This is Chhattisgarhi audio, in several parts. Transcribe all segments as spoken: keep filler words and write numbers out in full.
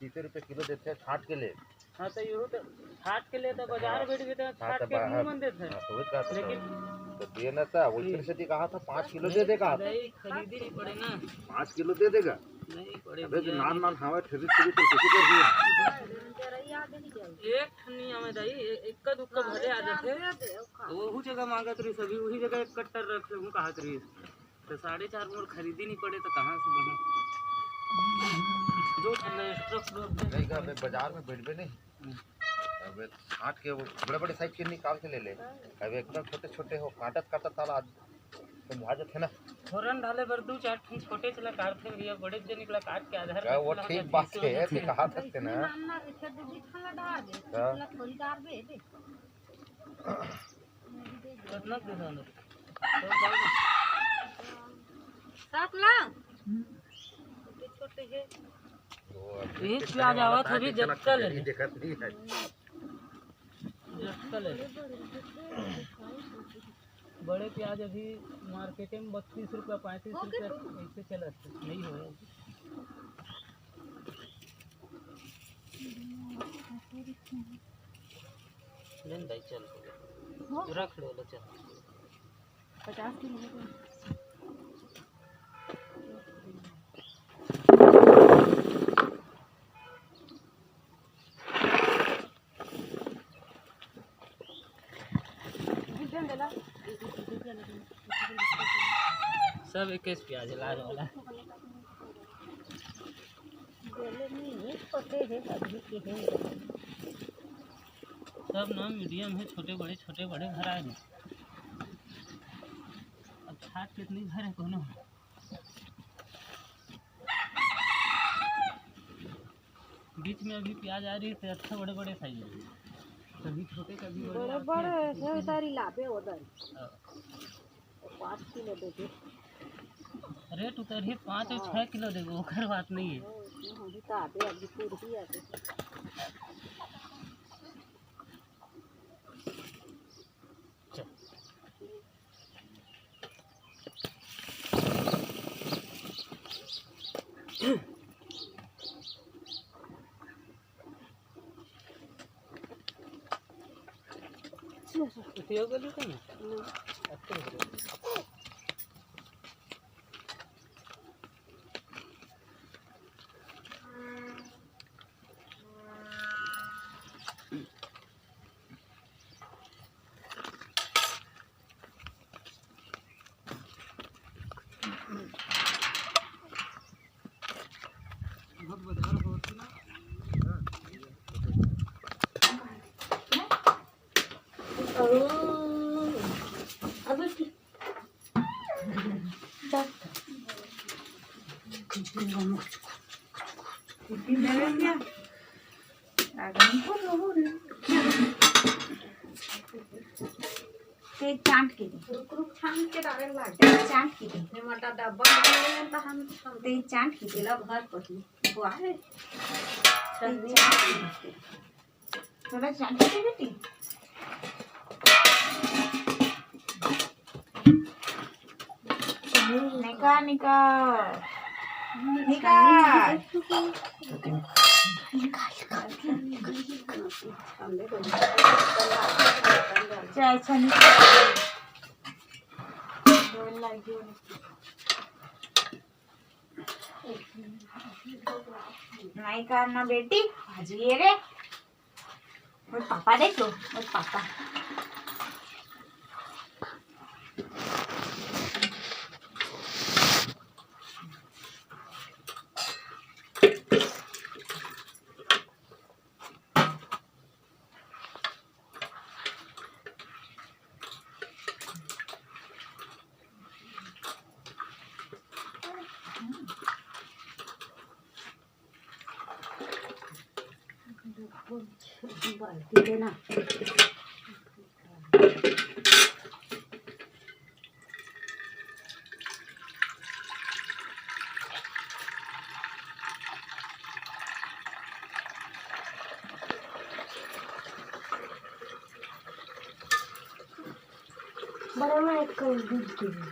तीसे रुपये किलो देथे छाट के ले। हाँ, तो यहू तो छाट के ले, तो बाजार बैठ के तो हाँ, छाट तो के बाहर मुँह मन देथे। हाँ, तो वही कहा था। लेकिन तो दे ना था, वही फिर से कहा था, पाँच किलो दे देगा। नहीं, खरीदी नहीं पड़े ना। पाँच किलो दे देगा। नहीं पड़े अबे, जो भैया। नान नान खावे, ठेरी ठेरी तो कैसे कर दिया? एक ठन नहीं आवे दाई, ए-, इक्का दुक्का भले आ जाथे। वहू जगह मांगत रही सभी, वही जगह एक कट्टर रख ले, कहत रही। तो साढ़े चार मोर खरीदी नहीं पड़े, तो कहाँ से बने? जो चल रहा है, ट्रक लोड पे। नहीं, अबे बाजार में बैठबे नहीं। हम्म। अबे छाट के वो बड़े-बड़े साइज के निकाल के ले ले। अबे एकदम छोटे-छोटे हो, काटत-काटत साला आज समझा जाथे ना। फोरन डाले बर दू चार ठन छोटे चला काटथे भैया, बड़े जे निकला काट के आधार क्या वो कार्ड ठीक बात है, ते कहा सकते ना। नाम ना रखे, दू बीच खाना डाल दे, हाँ। थोड़ी डाल दे, दे। कितना के साथ? सात लाख? छोटे छोटे है। बीस प्याज आवत अभी जटका ले। देखत नहीं है। जटका ले। बड़े प्याज अभी मार्केट में बत्तीस रुपया, पैंतीस रुपया ऐसे चलत है, नहीं होय। ले न दाई, चल, हो गया। रख ले, ले, चल। पचास किलो हो गया। सब एक प्याज लाल वाला। सब ना मीडियम है, छोटे बड़े, छोटे बड़े भराए हैं। अब छाट कितनी भरे कोनो। बीच में अभी प्याज आ रही है, तो अच्छा बड़े बड़े साइज है, कभी छोटे, कभी बड़े बड़े आते बड़े हैं। ऐसे उतारी लाबे उधर। हाँ। तो पाँच किलो दे दे। रेट उतरिए, पाँच और हाँ। छः किलो देबो, ओकर बात नहीं है। हाँ, उसमें हम भी तो आबे, अभी पूरी आबे। चल। इतियो गलू का ना? ना। अत्ते हो गया। ते चांट के दे। रुक, रुक, छान के डाले ला। ते चांट के दे। ये मोटा डब्बा में डाले हैं तो हम, हम ते चांट के दे। ला भर पड़ी। वाह रे। ते चांट के दे। थोड़ा चांट के दे बेटी। निकाल, निकाल। निकाल। चल, अच्छा, निकाल। निकाल ना बेटी, भाजी ये रे। मोर पापा देख लो, मोर पापा। बाल्टी देना। बड़ा मैं एक कर दूध के लिए।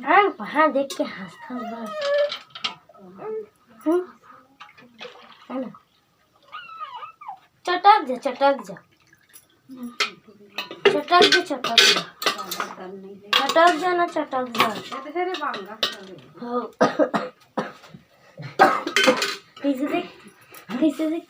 अरे, वहाँ देख के हंसता हुआ। चटक जा, चटक जा, चटक जा, चटक जा ना, चटक जा। हाँ। कैसे देख, कैसे देख।